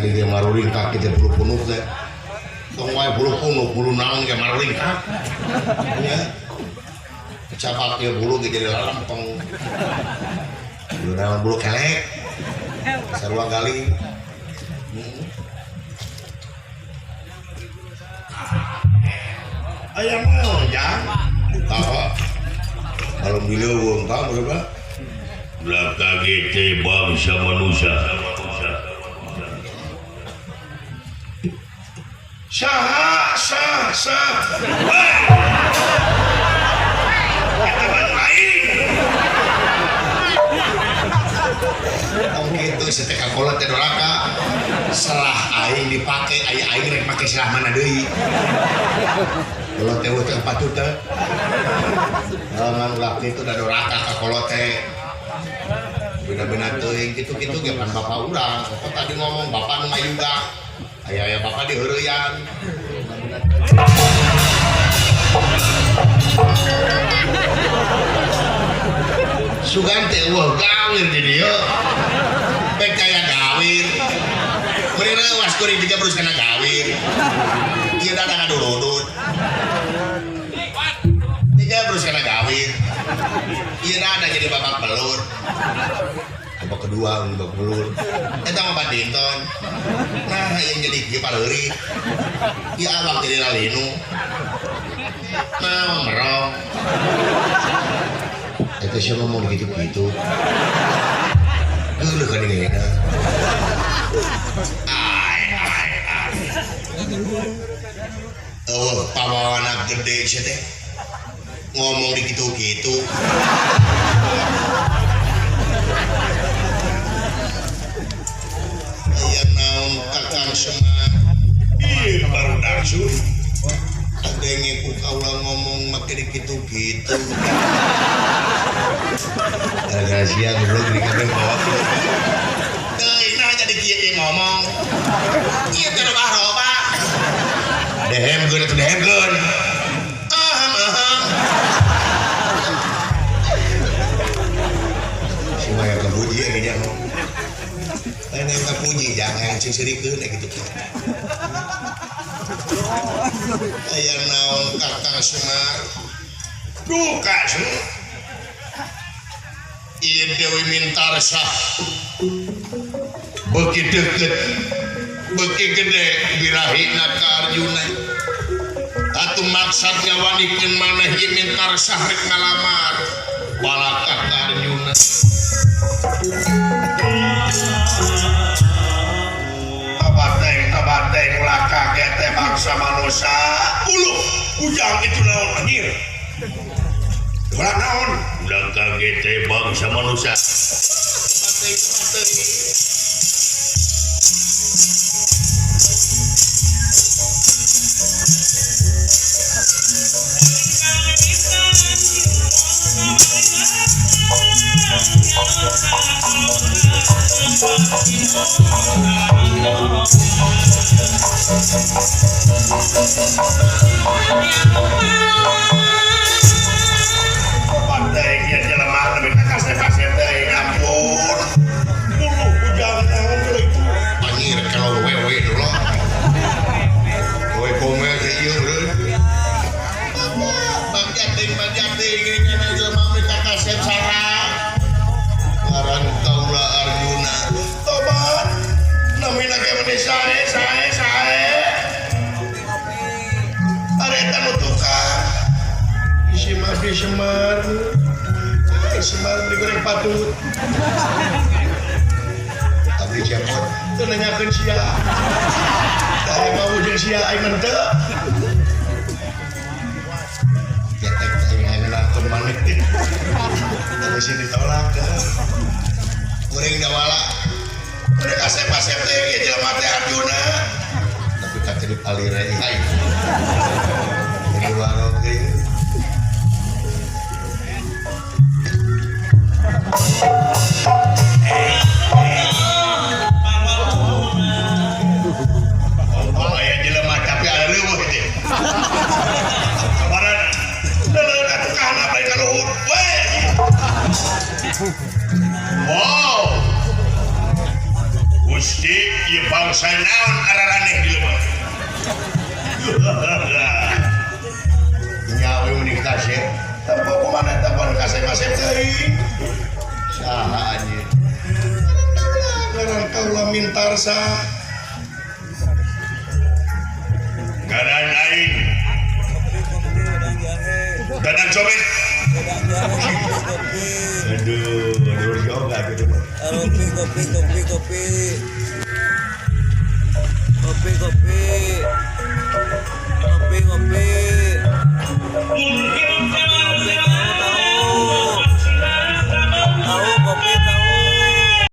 Tadi dia maruringkak kita bulu punuk teh. Tong wae bulu punuk, bulu naon ge maruringkak. Nya. Kecapak ieu bulu ge jadi lalempeng. Bulu naon bulu kelek. Sarua galing. Aya naon jang? Buka kok. Kalau dileuweung ka berapa? Ulah kaget teh bangsa manusia. Sah sah sah. Eta mah lain. Tong kitu si teh kakolot teh doraka. Selah aing dipake, aya aing rek make selah mana deui. Kolot teh teh patut teh. Ngan ulah kitu da doraka ka kolot teh. Beda-beda teuing kitu-kitu ge pan bapak urang. Kok tadi ngomong bapak nu mayuga. Aya-aya bapak diheureuyan. Sugan teh eueuh gawir di dieu. Bek kaya gawir. Meureun leuwas kuring tiga terus kana gawir. Ieu datang ngadurudut. Tiga terus kana gawir. Ieu dada jadi babak belur. Babak kedua babak belur. Eta mah badminton. Nah, yang jadi kieu pareuri. Ieu awak jadi lalinu. Nah, merong. Eta sia ngomong gitu-gitu. Geuleuh ka dieu. Ai ai ai. Eueuh pabawana gede sia teh. Ngomong di gitu-gitu. Aya naon Kakang Semar? Ieu baru dangsun. Kadenge ku kaula ngomong make di gitu-gitu. Gara-gara sia goblok di kabeh bawa. Teuing nah jadi kieu ieu ngomong. Ieu teh robah-robah. Dehemkeun atuh dehemkeun. Aham aham. Si maya kapuji ya nya. Lain yang kapuji jangan sing seurikeun kitu. Aya naon Kakang Semar? Duka Semar. Ieu Dewi Mintarsah beuki deukeut beuki gede birahina ka Arjuna. Atuh maksad ngawanikeun maneh ieu Mintarsah rek ngalamar balakah ka Arjuna. Tobat teh ulah kaget teh bangsa manusia. Uluh ujang itu naon anjir. Ulah naon? Ulah kaget teh bangsa manusia. Tobat teh. Tobat teh ieu jelema nepi ka kasep-kasep teh ampun. Uluh ujang naon itu? Anjir kalau wewe dulu. Wewe komel teh ieu beureun. Bagja teuing ngene jelema nepi ka kasep saha? Ngaran kaula Arjuna. Tobat. Namina ge meni sae sae sae. Areta nu tukang. Isi mah di Semar. Ai Semar digoreng patut. Abdi cepot. Teu nanyakeun sia. Da aya mau jeung sia aing mah teu. Getek aing ngeunahkeun maneh. Tapi sih ditolak. Kuring dawala. Udah kasep-kasep teh ieu jelema teh Arjuna. Tapi ka jadi palire aing. Jadi warung deui. Oh, aya jelema tapi ada leuweuh teh. Kabaran. Leuleun atuh ka handap lain ka luhur. We. Wow. Gusti ieu bangsa Bangsa naon araraneh di lembur. Nyawa unik kasep. Tempo kumaha eta pan kasep-kasep teuing. Saha anjeun? Ngaran kaula Mintarsa. Ngaran aing Dadang Cobet. Aduh, aduh yoga gitu. Kopi kopi kopi kopi. Kopi